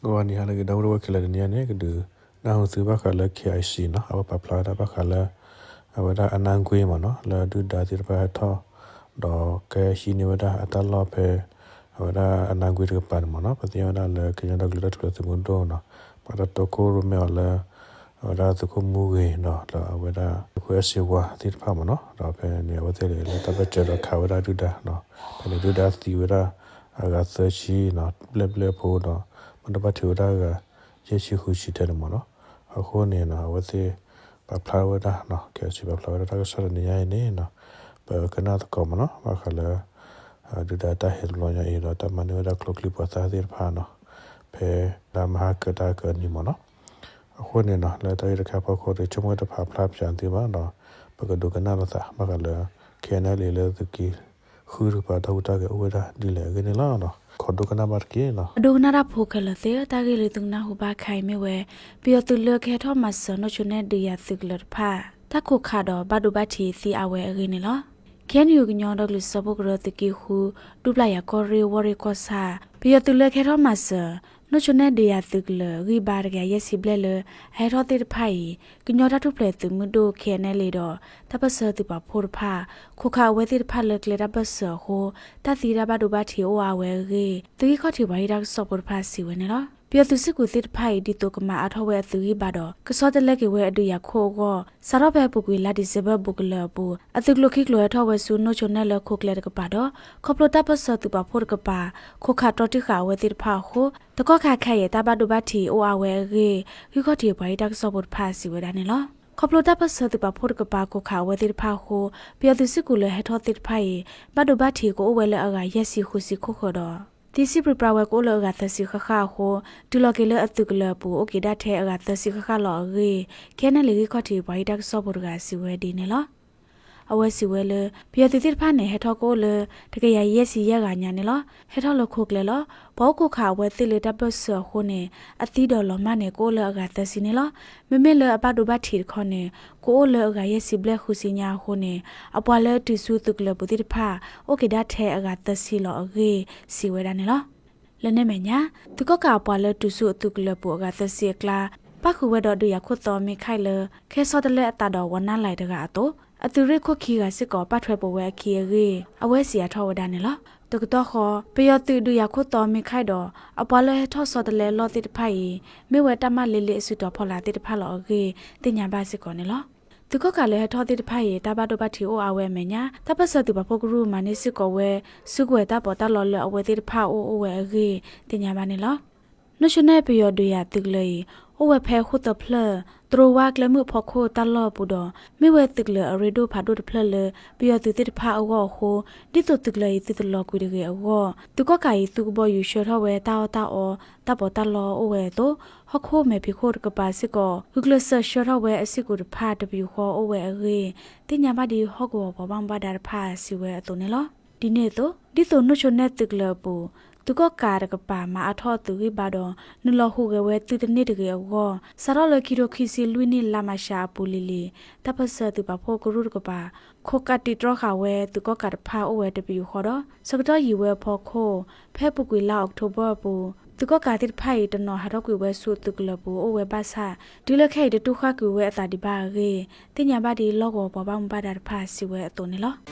ဂီၤနံၤဟါလၢအဂ့ၤ ဒီပုၢ်ဝဲၢ်ခဲလၢာ်, တနံၤအံၤန့ၣ် ကဒုးနၢ်ဟူသုဘၣ်ဃးလၢ K I C နီၤ, အဝဲပာ်ဖျါဝဲဒၣ်ဘၣ်ဃးလၢ အဝဲဒၣ်အနါကွ့မ့ၢ်နီၤ, လၢဒုၣ်ဒါသ့ၣ်တဖၣ်ဟဲထီၣ် ဒီးကဟံးန့ၢ်ဝဲဒၣ်အတၢ်လီၢ်ဖဲ အဝဲဒၣ်အနါကွ့တကပၤန့ၣ်မ့ၢ်နီၤ, ပသ့ၣ်ညါဝဲဒၣ်လၢ ကညီဒီကလုာ်တၢ်ထူၣ်ဖျဲးသုးမုၢ်ဒိၣ်နီၤ, ပှၤတၢ်တိခိၣ်ရိၣ်မဲအီၤလၢ အဝဲဒၣ်သုးခိၣ်မူဂ့ၤဒီး လၢအဝဲဒၣ်သုးခိၣ်အဲၣ်စ့ဝါသ့ၣ်တဖၣ်မ့ၢ်နီၤ, ဒီးဖဲန့ၣ် အဝဲသ့ၣ်လၢတၢ်ဘၢၣ်စၢၤဒီးခးဝဲဒၣ်ဒုၣ်ဒါနီၤ, ဖဲန့ၣ်ဒုၣ်ဒါသံဝဲဒၣ် အဂၤသၢဆံနီၤ, ဘျဲၣ်ဘျဲၣ်ဖိဒီး ဘၣ်ဒိဘၣ်ထံးဝဲဒၣ်အဂၤ ယဲၢ်ဆံဃုဆံထဲန့ၣ်မ့ၢ်နီၤ, အဃိန့ၣ်နီၤ အဝဲသ့ၣ်ပာ်ဖျါဝဲဒၣ်နီၤ, K I C ပာ်ဖျါဝဲဒၣ်တၢ်ကစီၣ်တနံၤညါအံၤန့ၣ်နီၤ, ပကနၣ်သကိးမ့ၢ်နီၤ, ဘၣ်ဃးလၢ ဒုၣ်ဒါတၢ်ဟဲတဘျီညါအံၤဒီး တၢ်မၤန့ၢ်ဝဲဒၣ်ကျိချံမျိာ်သၣ်သ့ၣ်တဖၣ်နီၤ, ဖဲလါမဟါကတၢၢ်ကနံၤမ့ၢ်နီၤ, အဃိန့ၣ်နီၤ လၢတၢ်ဂ့ၢ်တခါအဖီခိၣ်ဒီး ဆိကမိၣ်တဖးဖျါပၠးသုဘၣ်ဒီး ပကဒိကနၣ်လိာ်သး ဘၣ်ဃးလၢ K N L A လၢသုးက့ဃုတကပၤတၢ်ဟူးတၢ်ဂဲၤအိၣ်ဝဲဒၣ်ဒ်လဲၣ်အဂ့ၢ်န့ၣ်လီၤ. ခီဒိကနၣ်ဘၣ်တက့ၢ်နီၤ. အဒိကနၣ်တၢ်ဖိခဲလၢာ်သ့ၣ်, တၢ်ဂ့ၢ်လၢသုကနၢ်ဟူဘၣ်ခဲအံၤမ့ၢ်ဝဲ ပယီၤသုးလၢကဟဲထီၣ်မၤစၢၤ နီၢ်ဆိနဲၣ်ဒုးယၤသုးကလၢၤတဖၣ် တၢ်ခိးခးဒီးဘၣ်ဒိဘၣ်ထံးသံအါဝဲအဂ့ၢ်န့ၣ်လီၤ. K N U ကညီဒီကလုာ်စၢဖှိၣ်ကရၢသုးက့ဃု ဒူပၠၤယၤကီၢ်ရ့ၣ်ဝီၢ်ရ့ၣ်ကီၢ်ဆၣ် ပယီၤသုးလၢကဟဲထီၣ်မၤစၢၤ နီၢ်ဆိနဲၣ်ဒုးယၤသုးကလၢၤဂံၢ်ဘါတကယၤယဲၢ်ဆံဘျဲၣ်လၢ အဟဲထီၣ်သ့ၣ်တဖၣ်အံၤ ကညီတၢ်ထူၣ်ဖျဲးသုးမုၢ်ဒိၣ် K N L A ဒီး တၢ်ပၢၢ်ဆၢသုးပာ်ဖှိၣ်တဖၣ် ခိးခးအဝဲသ့ၣ်တဖၣ်လၢကျဲတၢ်ပၢၢ်ဆၢအဃိ တၢ်သံတၢ်ဘၣ်ဒိဘၣ်ထံးအိၣ်အါဝဲအဂ့ၢ် သုးဂံၢ်ခီၣ်ထံးပှၤဟံးတၢ်ကစီၣ်ဖိတဖၣ်စံးဝဲန့ၣ်လီၤ. ပယီၤသုးစ့ၢ်ကီးသ့ၣ်တဖၣ်အံၤ ဒ်သိးကမၤအါထီၣ်ဝဲအသုးဂံၢ်ဘါဒီး ကဆီတလဲက့ၤဝဲအဒုးယၤခိၣ်အဂီၢ် စးထီၣ်ဖဲအပူၤကွံာ်လါဒံၣ်စ့ဘၢၣ်ဘူးကလၢၤအပူၤ အသုးကျိၤခံကျိၤဟဲထီၣ်ဝဲဆူနီၢ်ဆိနဲၣ်လၢခိးကျဲတကပၤဒီး ခီဖျိတၢ်ပၢၢ်ဆၢသုးပာ်ဖှိၣ်တကပၤ ခိးခးတြီတံၢ်ဃာ်အဝဲသ့ၣ်တဖၣ်အဃိ တကီၢ်ခါခဲအံၤ တၢ်ဘၣ်ဒိဘၣ်ထံးအိၣ်အါဝဲအဂ့ၢ် ဂံၢ်ခီၣ်ထံးပှၤဟံးတၢ်ကစီၣ်ဖိတဖၣ်စံးဝဲဒၣ်န့ၣ်လီၤ. ခီဖျိတၢ်ပၢၢ်ဆၢသုးပာ်ဖှိၣ်တကပၤ ခိးခးအဝဲသ့ၣ်တဖၣ်အဃိ ပယီၤသုးစ့ၢ်ကီးလၢဟဲထီၣ်သ့ၣ်တဖၣ်အံၤ ဘၣ်ဒိဘၣ်ထံးကအိၣ်ဝဲလၢအဂၤယဲၢ်ဆံဃုဆံခိၣ်ဃၢၤဒီး သံဆံပြံပြါဝဲကအိၣ်လၢအဂၤသၢဆံဃၣ်ဃၣ်အဃိ တုၤလီၤက့ၤလၢအသုးကလၢၤအပူၤ အိၣ်က့ၤဒၣ်ထဲအဂၤသၢဆံဃၣ်ဃၣ်လီၤအဂ့ၢ် K N L A ဂံၢ်ခီၣ်ထံးပှၤဟံးတၢ်ကစီၣ်ဖိတဂၤစံးဝဲဒ်န့ၣ်လီၤ. အဝဲစံးဝဲလၢ ပယီၤသုးသ့ၣ်တဖၣ်န့ၣ် ဟဲထီၣ်ကအိၣ်လၢ တကယၤယဲၢ်ဆံယဲၢ်ဂၤညါန့ၣ်လီၤ. ဟဲထီၣ်လၢခိးကျဲလီၤ. ပှၤအိၣ်ခိးခးအဝဲသ့ၣ်လၢတၢ်ပၢၢ်ဆၢအဃိန့ၣ် အသံဒီးလီၤမၢ်န့ၣ် ကအိၣ်လၢအဂၤသၢဆံန့ၣ်လီၤ. မ့မ့ၢ်လၢအဘၣ်ဒိဘၣ်ထံးတခီန့ၣ် ကအိၣ်လၢအဂၤယဲၢ်ဆံဘျဲၣ်ဃုဆံညါအဃိန့ၣ် အပှၤလၢတုၤဆူသုးကလၢၤပူၤသ့ၣ်တဖၣ် အိၣ်က့ၤဒၣ်ထဲအဂၤသၢဆံလီၤအဂ့ၢ် စံးဝဲဒၣ်န့ၣ်လီၤ. လၢန့ၣ်အမဲာ်ညါ သုးကီၣ်ကးအပှၤလၢတုၤဆူအသုးကလၢၤပူၤအဂၤသၢဆံအကျါ ပၣ်ဃုာ်ဝဲဒီးဒုးယၤခိၣ်သီမ့ၢ်ခၢၣ်လၢ ကဟဲဆီတလဲအသးဒီးဝီနၢ်လဲးတဂၤအသိး အသုးရ့ၣ်ခိၣ်ခံဂၤစ့ၢ်ကီး ပၣ်ထွဲပိာ်ဝဲအခံအဂ့ၢ် အဝဲစံးအါထီၣ်ဝဲဒၣ်န့ၣ်လီၤ. တကတီၢ်ဃီ ပယီၤသုးဒုးယၤခိၣ်သီမ့ၢ်ခၢၣ်ဒီး အပှၤလၢဟဲထီၣ်ဆီတလဲအလီၢ်သ့ၣ်တဖၣ်အံၤ မ့ၢ်ဝဲတၢ်မၤလ့လ့အစုတီၤဖီလာ်သ့ၣ်တဖၣ်လီၤအဂ့ၢ် သ့ၣ်ညါဘၣ်စ့ၢ်ကီးန့ၣ်လီၤ. သုးကီၣ်ကးလၢဟဲထီၣ်သ့ၣ်တဖၣ်အံၤ တၢ်ဘၣ်ဒိဘၣ်ထံးအိၣ်အါဝဲအမဲာ်ညါ တၢ်ပၢၢ်ဆၢသုးပာ်ဖှိၣ်ကရူၢ်မၤန့ၢ်စ့ၢ်ကီးဝဲ စုကဝဲၤတၢ်ပီးတၢ်လီလၢအဝဲသ့ၣ်တဖၣ်အအိၣ်အိၣ်ဝဲအဂ့ၢ် သ့ၣ်ညါဘၣ်န့ၣ်လီၤ. နီၢ်ဆိနဲၣ်ပယီၤဒုးယၤသုးကလၢၤအံၤ အိၣ်ဝဲဖဲဃိၣ်သၢဖျၢၣ် တရူးဝါကျဲမုၢ်အဖီခိၣ်တၢ်လီၢ်အပူၤဒီး မ့ၢ်ဝဲသုးကလၢၤအရ့ဒိၣ်ဖးဒိၣ်တဖျၢၣ်လၢ ပယီၤသုးသ့ၣ်တဖၣ်အဂီၢ်အဃိ ဒ်သိးသုးကလၢၤအံၤသုတလီၤကွံာ်တဂ့ၤအဂီၢ် သုးကီၣ်ကးအံၤသုကဘီယူၤဆှၢထီၣ်ဝဲတၢ်အီၣ်တၢ်အီ တၢ်ပီးတၢ်လီအိၣ်ဝဲအသိး ဟီၣ်ခိၣ်မဲာ်ဖံးခိၣ်တကပၤစ့ၢ်ကီး ဂုာ်ကျဲးစၢးဆှၢထီၣ်ဝဲအစုကဝဲၤတဖၣ်တပယူာ်ဃီအိၣ်ဝဲအဂ့ၢ် သ့ၣ်ညါဘၣ်ဒ်ဟီၣ်ကဝီၤပှၤဘၣ်မူဘၣ်ဒါတဖၣ်စံးဝဲအသိးန့ၣ်လီၤ. ဒ်န့ၣ်အသိး ဒ်သိးနီၢ်ဆိနဲၣ်သုးကလၢၤအပူၤ သုးကီၣ်ကးတကပၤမၤအါထီၣ်အသုးဂံၢ်ဘါဒီး နုာ်လီၤဟူးဂဲၤဝဲသုတန့ၢ်တဂ့ၤအဂီၢ် စးထီၣ်လၢခံထိခံဆံလွံၢ်နံၣ်လါမၤရှးအပူၤလံၤလံၤ တၢ်ပၢၢ်ဆၢသုးပာ်ဖှိၣ်ကရူၢ်တကပၤ ခိးကးတံာ်တြီဃာ်ဝဲသုးကီၣ်ကးတဖၣ်အိၣ်ဝဲတပယူာ်ဃီဒီး ဆၢကတီၢ်ယံာ်ဝဲအဖီခိၣ် ဖဲအပူၤကွံာ်လါအီးကထိဘၢၣ်အပူၤ သုးကီၣ်ကးသ့ၣ်တဖၣ်အံၤ တနီၤဟးထီၣ်ကွံာ်ဝဲဆူအသုးကလၢၤပူၤအိၣ်ဝဲဘၣ်ဆၣ် တုၤလၢခဲအံၤတတူၢ်ဃာ်ကွံာ်ဝဲအသးဒံးဘၣ်အဂ့ၢ် သ့ၣ်ညါဘၣ်ဒ်လီၢ်ကဝီၤပှၤဘၣ်မူဘၣ်ဒါတဖၣ်စံးဝဲအသိးန့ၣ်လီၤ.